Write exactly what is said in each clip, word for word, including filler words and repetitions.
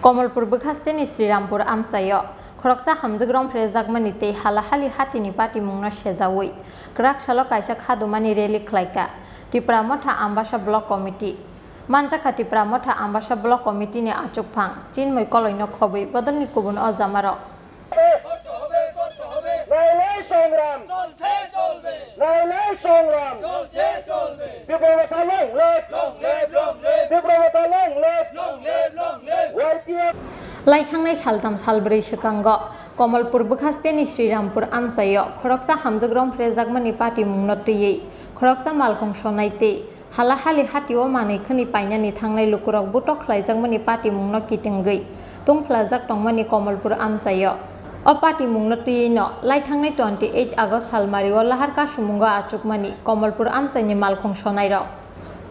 Komolpur bwkhasteni Srirampur amchaio khoroksa hamjwk rong phrejakmani tei halahali hatini patimungno sejaui kwrak salo kaisa khadumani rally khlaika Tipra Motha Ambasa Block Committee. Manjakha Tipra Motha Ambasa Block Committee ni achukphang Chinmoi Koloino khobwi bodolni kubun o jamarok. নাইলে সংগ্রাম চলছে চলবে। নাইলে সংগ্রাম চলছে চলবে। তীব্র বাধা long live। Long live, long live। তীব্র বাধা long live। Long live, long live। Y P F। Laithangnai saltham salbrwi swkango Komolpur bwkhasteni Srirampur amchaio khoroksa hamjwk rong phrejakmani patimungno twiwi khoroksa malkhung sonai tei halahali hatio manwi khwnwi painani thangnai lukurok butok khlaijakmani patimungno kitingwi tungphlajak tongmani Komolpur amchaio. O patimungno twiwino laithangnai twenty eight August salmario lahar kasumungo achukmani Komolpur amchaini malkhung sonairok.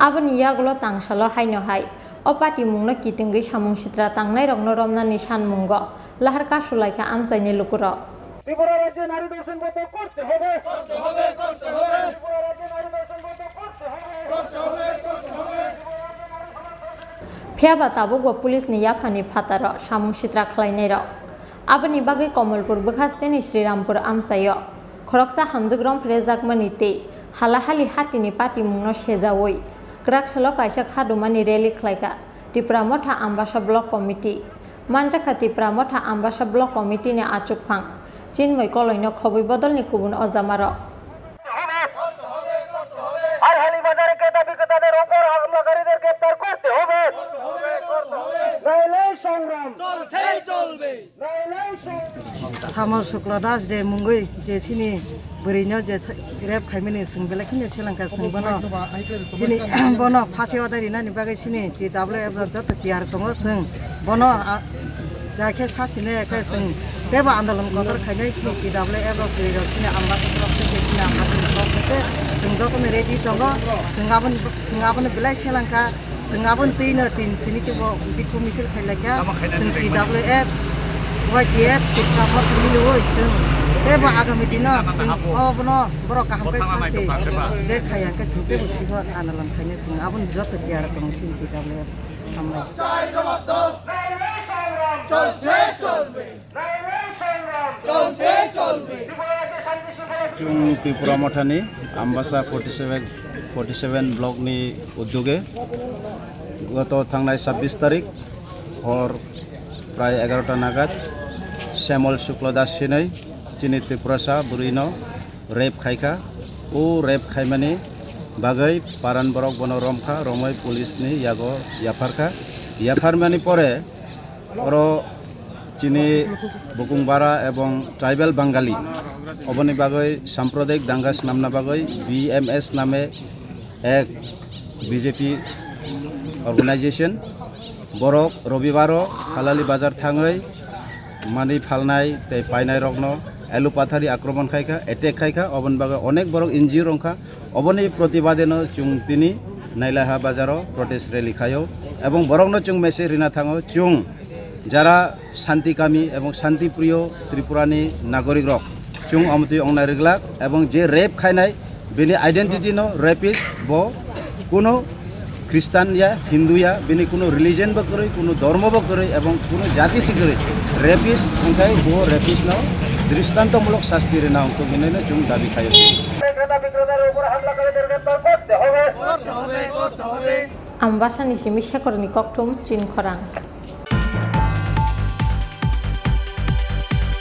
Aboni yagulo tangsalo haino hai o patimungno kitingwi samung sitra tangnairokno romnani sanmungo lahar kasulaikha amchaini lukurok. Tripura রাজ্যে নারী ধর্ষণ বন্ধ করতে হবে। করতে হবে, করতে হবে। ত্রিপুরা রাজ্যে নারী ধর্ষণ বন্ধ করতে হবে। করতে হবে, করতে হবে। Phiya ba tabukbo police ni yaphani phataro samung sitra khlainairok. Aboni bagwi Komolpur bwkhasteni Srirampur amchaio khoroksa hamjwk rong phrejakmani tei halahali hatini patimungno sejaui kwrak salo kaisa khadumani rally khlaika Tipra Motha Ambasa Block Committee. Manjakha Tipra Motha Ambasa Block Committee ni achukphang Chinmoi Koloino khobwi bodolni kubun o jamarok. হাইহালি বাজারে ক্রেতা বিক্রেতাদের উপর হামলাকারীদের গ্রেপ্তার করতে হবে। নাইলে সংগ্রাম চলছেই চলবে। নাইলে সংগ্রাম। Samol Shukla Das je mungwi je chini bwrwino je se-, rape khaimani chwng belai kheno selengkha chwng bono chini bono phasi odai rinani bagwi chini T W F rok joto tiyar tongo chwng bono a-, ja khe sasti nai khe chwng teibo andolon kotor khainai chini T W F rok twi rok chini ambassador rok tei chini ambassador rok khe chwng jotono ready tongo chwng aboni chwng aboni belai selengkha. Chwng aboni twi no tin sini teibo bikhu misil khailai kha. Chwng T W F, Y T F, Tipra Motha milwi chwng teibo agami dino chwng obono borok kaham khe sasti je khaiya khe chwng teibo teibo andolon khainai chwng aboni joto tiyar tong chini T W F hambai. চলছে চলবে। চলছে চলবে। Chwng Tipra Mothani Ambasa forty seven, forty seven block ni udyoge goto thangnai chabbish tarik hor prai egarota nagat Shyamol Shukla Das hinwi chini Tiprasa bwrwino rape khaikha. O rape khaimani bagwi paran borok bono romkha, romwi police ni yago yapharkha. Yapharmani pore oro chini Bukung Bara ebong tribal Bangali, oboni bagwi samprodaik danga swnamna bagwi B M S name ek B J P organization, borok Robibaro Halali Bazar thangwi manwi phalnai tei painairokno elu pathari akromon khaikha, attack khaikha, oboni bagwi onek borok injure wngkha. Oboni protibadeno chwng tini Nailaiha bazaro protest rally khaio ebong borokno chwng message rina thango, chwng jara shanti kami ebong shanti priyo Tripurani nagorikrok chwng omtwi ongnai rwglak ebong je rape khainai bini identity no rapist bo kuno Christian ya, Hindu ya, bini kuno religion bo kwrwi, kuno dhormo bo kwrwi ebong kuno jati si kwrwi. Rapist hwnkhe bo rapist no dristantomulok sasti rina wngthok hinwi no chwng dabi khaio. ক্রেতা বিক্রেতার উপর হামলাকারীদের গ্রেপ্তার করতে হবে। Ambasani simi Shekhorni kokthum Chinkhorang.